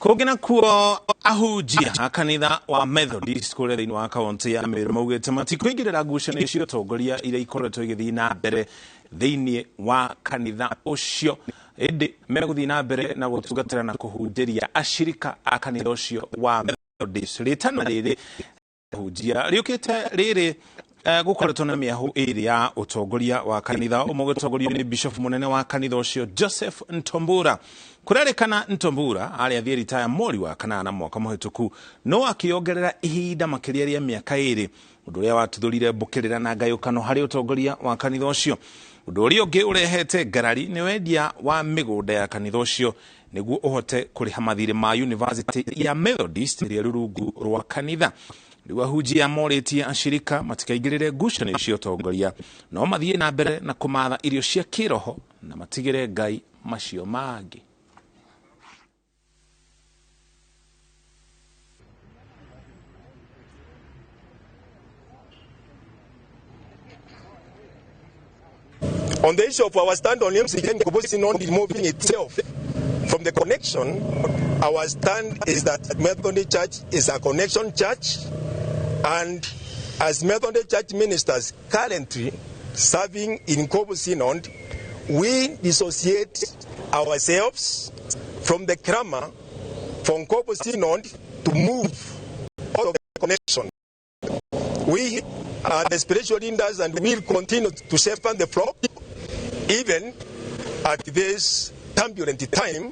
Kũngĩ nakuo, ahunjia a kanitha wa Methodist kũrĩa thĩinĩ wa kaũntĩ ya Meru maugĩte matikũingĩrĩra ngucanio cia ũtongoria iria ikoretwo igĩthiĩ na mbere thĩinĩ wa kanitha ũcio, ĩndĩ megũthiĩ na mbere na gũtungatĩra na kũhunjĩria acirika a kanitha ũcio wa Methodist. Rĩtana rĩrĩ hunjia rĩũkĩte rĩrĩ gũkoretwo na mĩahũ ĩrĩ ya ũtongoria wa kanitha ũmwe ũgĩtongorio nĩ bishop mũnene wa kanitha ũcio Joseph Ntombura. Kũrerĩkana Ntombura arĩ athiĩ ritaya mweri wa kanana mwaka mũhĩtũku, no akĩongerera ihinda makĩria rĩa mĩaka ĩrĩ, ũndũ ũrĩa watuthũrire mbũkĩrĩra na ngayũkano harĩ ũtongoria wa kanitha ũcio. Ũndũ ũrĩa ũngĩ ũrehete ngarari nĩ wendia wa mĩgũnda ya kanitha ũcio nĩguo ũhote kũrĩha mathirĩ ma University ya Methodist ĩrĩa ĩrĩ rungu rwa kanitha. Rĩu ahunjia morĩtie acirika matikaingĩrĩre ngucanio cia ũtongoria, no mathiĩ na mbere na kũmatha irio cia kĩroho na matigĩre Ngai macio mangĩ. On the issue of our stand on MCK Nkobo Synod removing itself from the connection, our stand is that Methodist Church is a connection church, and as Methodist Church ministers currently serving in Nkobo Synod, we dissociate ourselves from the clamor for Nkobo Synod to move out of the connection. We are the spiritual leaders and we will continue to shepherd the flock even at this turbulent time,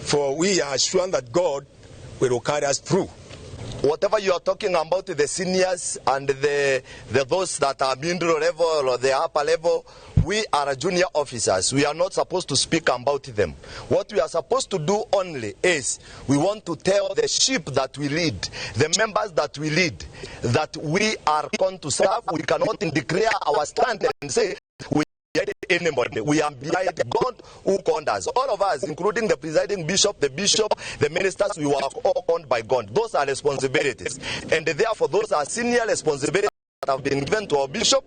for we are sure that God will carry us through. Whatever you are talking about, the seniors and the those that are middle level or the upper level, we are junior officers. We are not supposed to speak about them. What we are supposed to do only is we want to tell the sheep that we lead, the members that we lead, that we are going to serve. We cannot declare our stand and say we anybody. We are behind God who called us. All of us, including the presiding bishop, the bishop, the ministers, we were all called by God. Those are responsibilities. And therefore, those are senior responsibilities that have been given to our bishop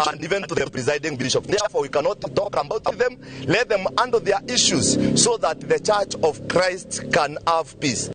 and even to the presiding bishop. Therefore, we cannot talk about them. Let them handle their issues so that the Church of Christ can have peace.